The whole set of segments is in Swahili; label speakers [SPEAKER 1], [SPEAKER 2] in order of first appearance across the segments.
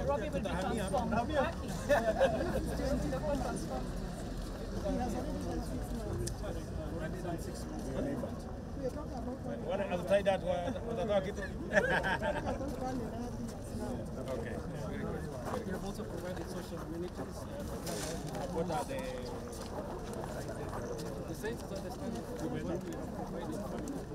[SPEAKER 1] Nairobi will be transformed.
[SPEAKER 2] Okay. Very good.
[SPEAKER 3] We have also provided social amenities.
[SPEAKER 2] What are the
[SPEAKER 3] size is understandable. We have provided permanent.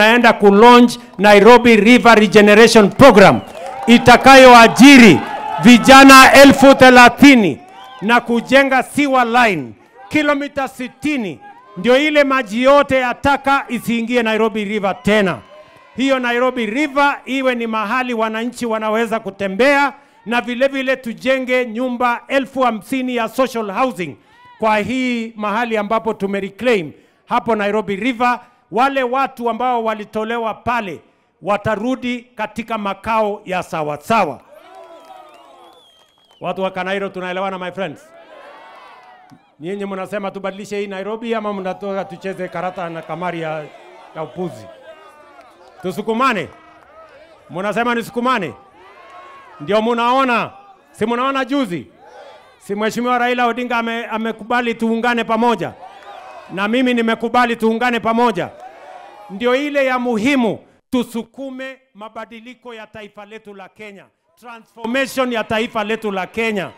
[SPEAKER 4] Naenda kulaunch Nairobi River Regeneration Program itakayoajiri vijana 30,000 na kujenga sewer line kilomita 60, ndio ile maji yote ya taka isiingie Nairobi River tena. Hiyo Nairobi River iwe ni mahali wananchi wanaweza kutembea, na vile vile tujenge nyumba 50,000 ya social housing kwa hii mahali ambapo tumereclaim hapo Nairobi River. Wale watu ambao walitolewa pale watarudi katika makao ya sawasawa. Watu wa Kanairo, tunaelewana my friends? Nyinyi mnasema tubadilishe hii Nairobi ama mnatoka tucheze karata na kamari ya upuzi? Tusukumane. Mnasema nisukumane? Ndio mnaona. Si mnaona juzi? Si Mheshimiwa Raila Odinga amekubali tuungane pamoja? Na mimi nimekubali tuungane pamoja. Ndio ile ya muhimu, tusukume mabadiliko ya taifa letu la Kenya. Transformation ya taifa letu la Kenya.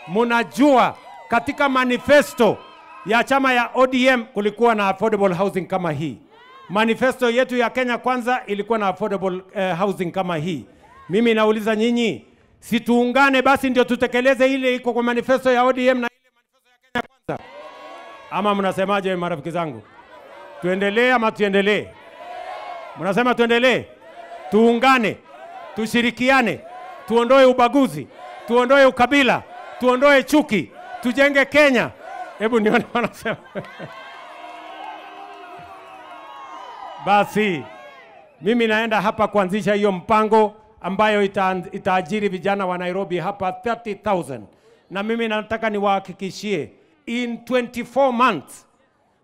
[SPEAKER 4] Mnajua katika manifesto ya chama ya ODM kulikuwa na affordable housing kama hii. Manifesto yetu ya Kenya Kwanza ilikuwa na affordable housing kama hii. Mimi nauliza nyinyi, si tuungane basi ndio tutekeleze ile iko kwa manifesto ya ODM na ile manifesto ya Kenya Kwanza? Ama mnasemaje marafiki zangu? Tuendelee ama tuendelee? Mnasema tuendelee? Tuungane, tushirikiane, tuondoe ubaguzi, tuondoe ukabila, tuondoe chuki, tujenge Kenya. Hebu nione wanasema. Basi mimi naenda hapa kuanzisha hiyo mpango ambayo itaajiri vijana wa Nairobi hapa 30,000. Na mimi nataka niwahakikishie in 24 months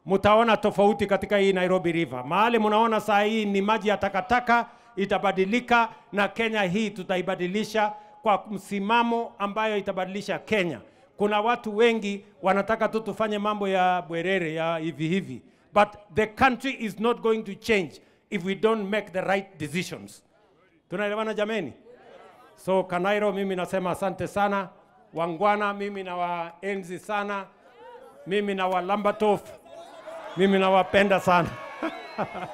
[SPEAKER 4] mutaona tofauti katika hii Nairobi River. Mahali mnaona saa hii ni maji ya takataka, itabadilika, na Kenya hii tutaibadilisha kwa msimamo ambayo itabadilisha Kenya. Kuna watu wengi wanataka tu tufanye mambo ya bwerere ya hivi hivi. But the country is not going to change if we don't make the right decisions. Tunaelewana jameni? So Kanairo, mimi nasema asante sana. Wangwana, mimi nawaenzi sana. Mimi na Walambatov, mimi nawapenda sana.